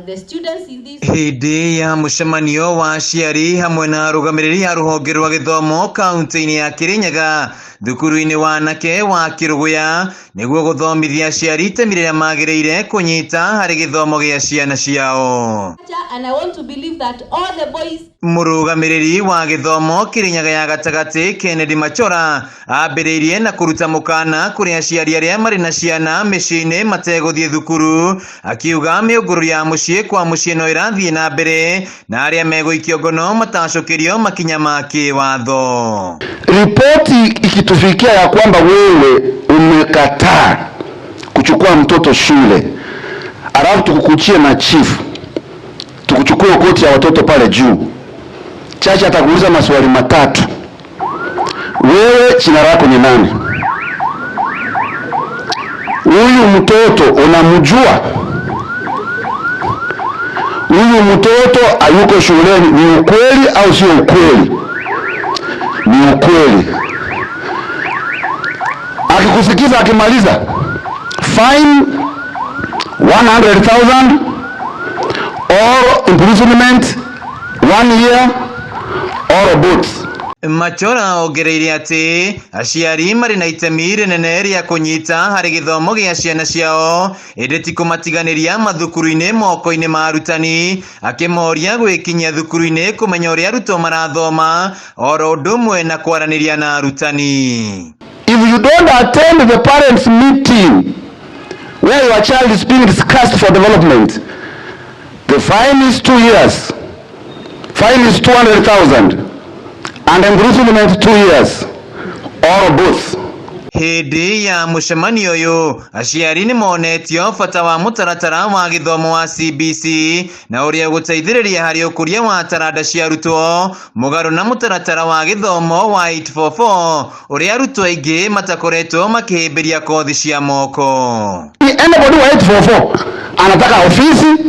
The students in this Hĩndĩ ya mũcemanio wa aciari hamwe na arũgamĩrĩri a rũhonge rwa gĩthomo kaunti-inĩ ya Kirinyaga thukuru-inĩ wa anake wa Kĩrũgũya nĩguo gũthomithia aciari itemi rĩrĩa magĩrĩire kũnyita harĩ gĩthomo gĩa ciana ciao. And I want to believe that all the boys Mũrũgamĩrĩri wa gĩthomo Kirinyaga ya gatagatĩ Kennedy Machora ambĩrĩirie na kũruta mũkana kũrĩ aciari arĩa marĩ na ciana mĩciĩ-inĩ mategũthiĩ thukuru, akiuga mĩũngũrũrio ya mũciĩ kwa mũciĩ no ĩrathiĩ na mbere na arĩa megũikio ngono matacũkĩrio makinya ma kĩwatho. Ripoti ikitufikia ya kwamba wewe umekataa kuchukua mtoto shule, alafu tukukuchie na chief, tukuchukue koti ya watoto pale juu, chacha atakuuliza maswali matatu. Wewe jina lako ni nani? Huyu mtoto unamjua? Huyu mtoto hayuko shuleni, ni ukweli au sio ukweli? Ni ukweli. Akikusikiza akimaliza, fine 100,000 or imprisonment 1 year or both. Machora ongereire atĩ aciari marĩ na itemi rĩnene rĩa kũnyita harĩ gĩthomo gĩa ciana ciao ĩndĩ ti kũmatiganĩria mathukuru-inĩ moko-inĩ ma arutani, akĩmoria gwĩkinyia thukuru-inĩ kũmenya ũrĩa arutwo marathoma oro ũndũ ũmwe na kwaranĩria na arutani. If you don't attend the parents meeting where your child is being discussed for development, the fine is 2 years. Fine is 200,000 and imprisonment 2 years or both. Hĩndĩ ya mũcemanio ũyũ aciari nĩ monetio bata wa mũtaratara wa gĩthomo wa CBC na ũrĩa ũgũteithĩrĩria harĩ ũkũria wa taranda cia arutwo mũgarũ na mũtaratara wa gĩthomo wa 844 ũrĩa arutwo aingĩ matakoretwo makĩhĩmbĩria kothi cia moko. Anybody wa 844 anataka ofisi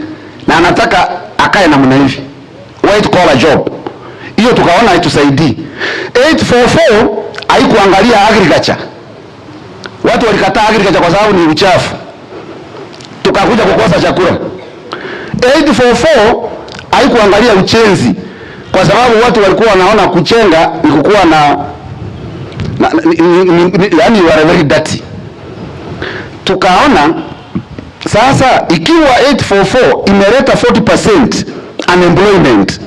na anataka akae namna hivi, white collar job. Hiyo tukaona haitusaidii. 844 haikuangalia agriculture. Watu walikataa agriculture kwa sababu ni uchafu, tukakuja kukosa chakula. 844 haikuangalia ujenzi kwa sababu watu walikuwa wanaona kujenga ni kukuwa na yani you are very dirty. Tukaona sasa ikiwa 844 imeleta 40% unemployment,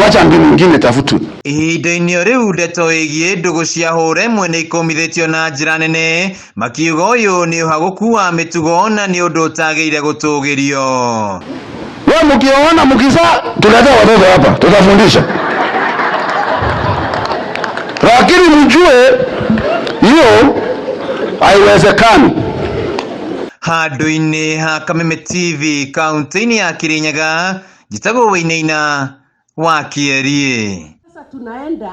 wacha mbinu nyingine tafutwe. Ihinda-inĩ o rĩu ndeto ĩgiĩ ndũgũ cia hũra ĩmwe nĩ ikũmithĩtio na njĩra nene, makiuga ũyũ nĩ ũhagũku wa mĩtugo na nĩ ũndũ ũtagĩrĩire gũtũgĩrio. Wewe mkiona mkizaa, tuletea watoto hapa, tutafundisha. Lakini mjue hiyo haiwezekani. Handũ-inĩ ha Kameme TV kaunti-inĩ ya Kirinyaga, njĩtagwo Wainaina wa Kĩeriĩ. Sasa tunaenda